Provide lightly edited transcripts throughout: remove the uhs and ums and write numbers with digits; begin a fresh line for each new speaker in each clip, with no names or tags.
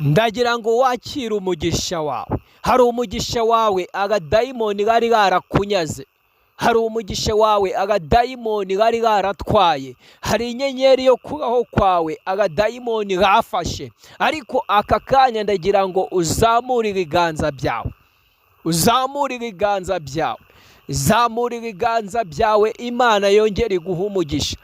Ndagira ngo wakire umugisha wawe. Hari umugisha wawe agadayimoni kari karakunyaze, hari umugisha wawe agadayimoni kari karatwaye, hari inyenyeri yo kubaho kwawe agadayimoni gafashe. Ariko aka kanya ndagira ngo uzamure ibiganza byawe, uzamure ibiganza byawe, zamura ibiganza byawe. Imana yongere iguhe umugisha.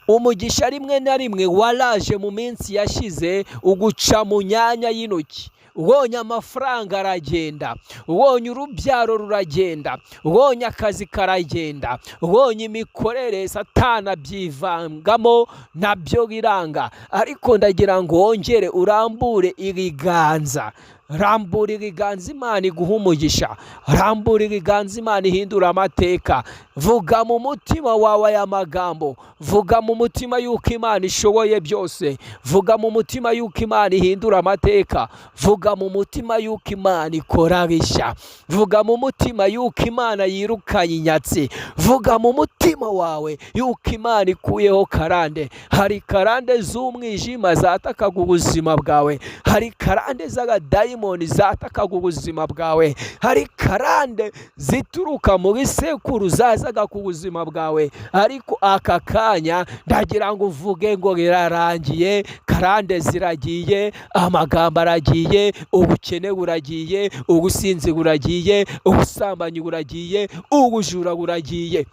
Umugisha rimwe na rimwe waraje mu minsi yashize uguca mu myanya y'intoki. Ubonye amafaranga aragenda, ubonye urubyaro ruragenda, ubonye akazi karagenda, ubonye imikorere Satana abyivangamo nabyo biranga. Ariko ndagira ngo wongere urambure ibiganza, rambura ibiganza, Imana iguha umugisha. Rambura ibiganza, Imana ihindura amateka. Vuga mu mutima wawe aya magambo, vuga mu mutima yuko Imana ishoboye byose, vuga mu mutima yuko Imana ihindura amateka, vuga mu mutima yuko Imana ikora bishya, vuga mu mutima yuko Imana yirukanye inyatsi, vuga mu mutima wawe yuko Imana ikuyeho karande. Hari karande z'umwijima zatakaga ubuzima bwawe, hari karande z'abadayimoni zatakaga ubuzima bwawe, hari karande zituruka mu bisekuru zazaga ku buzima bwawe. Ariko aka kanya ndagira ngo uvuge ngo birarangiye, karande ziragiye, amagambo aragiye, ubukene buragiye, ubusinzi buragiye, ubusambanyi buragiye, ubujura buragiye.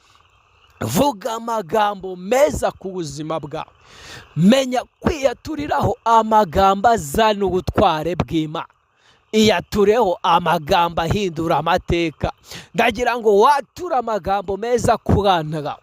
Vuga amagambo meza ku buzima bwawe. Menya kwiyaturiraho amagambo azana ubutware bw'Imana, iyatureho amagambo ahindura amateka. Ndagira ngo wature amagambo meza ku bana bawe.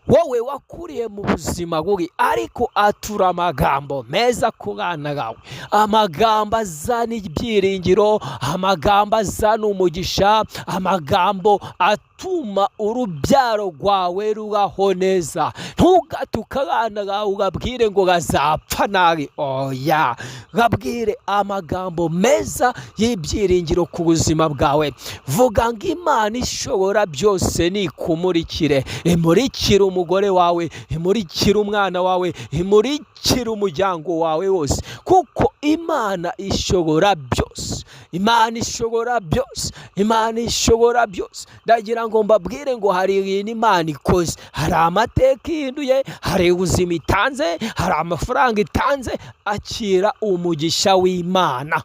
Wowe wakuriye mu buzima bubi, ariko atura amagambo meza ku bana bawe, amagambo azana ibyiringiro, amagambo azana umugisha, amagambo atuma urubyaro rwawe rubaho neza. Ntugatuke abana bawe ubabwire ngo bazapfa nabi. Oya, babwire amagambo meza y'ibyiringiro ku buzima bwawe. Vuga ngo Imana ishobora byose nikumurikire, imurikire umugore wawe, imurikire umwana wawe, imurikire umuryango wawe wose, kuko Imana ishobora byose. Imana ishobora byose, Imana ishobora byose. Ndagira ngo mbabwire ngo hari ibintu Imana ikoze, hari amateka ihinduye, hari ubuzima itanze, hari amafaranga itanze. Akira umugisha w'Imana.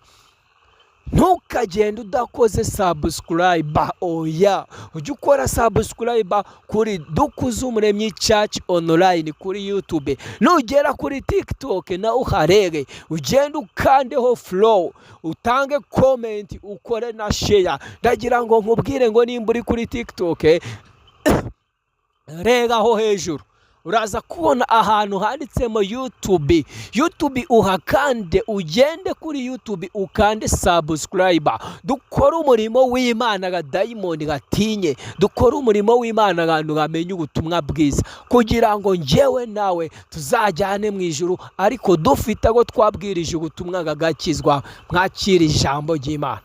Ntukagende udakoze subscribe. Oya, ujye ukora subscribe kuri Dukuze Umuremyi Church Online kuri YouTube. Nugera kuri TikTok nawe uharebe, ugende ukandeho follow, utange comment, ukore na share. Ndagira ngo nkubwire ngo nimba uri kuri TikTok, reba aho hejuru, uraza kubona ahantu handitsemo YouTube. YouTube uhakande, ugende kuri YouTube ukande subscribe. Dukore umurimo w'Imana abadayimoni batinye, dukore umurimo w'Imana abantu bamenye ubutumwa bwiza, kugira ngo njyewe nawe tuzajyane mu ijuru ariko dufite abo twabwirije ubutumwa bagakizwa. Mwakira ijambo ry'Imana.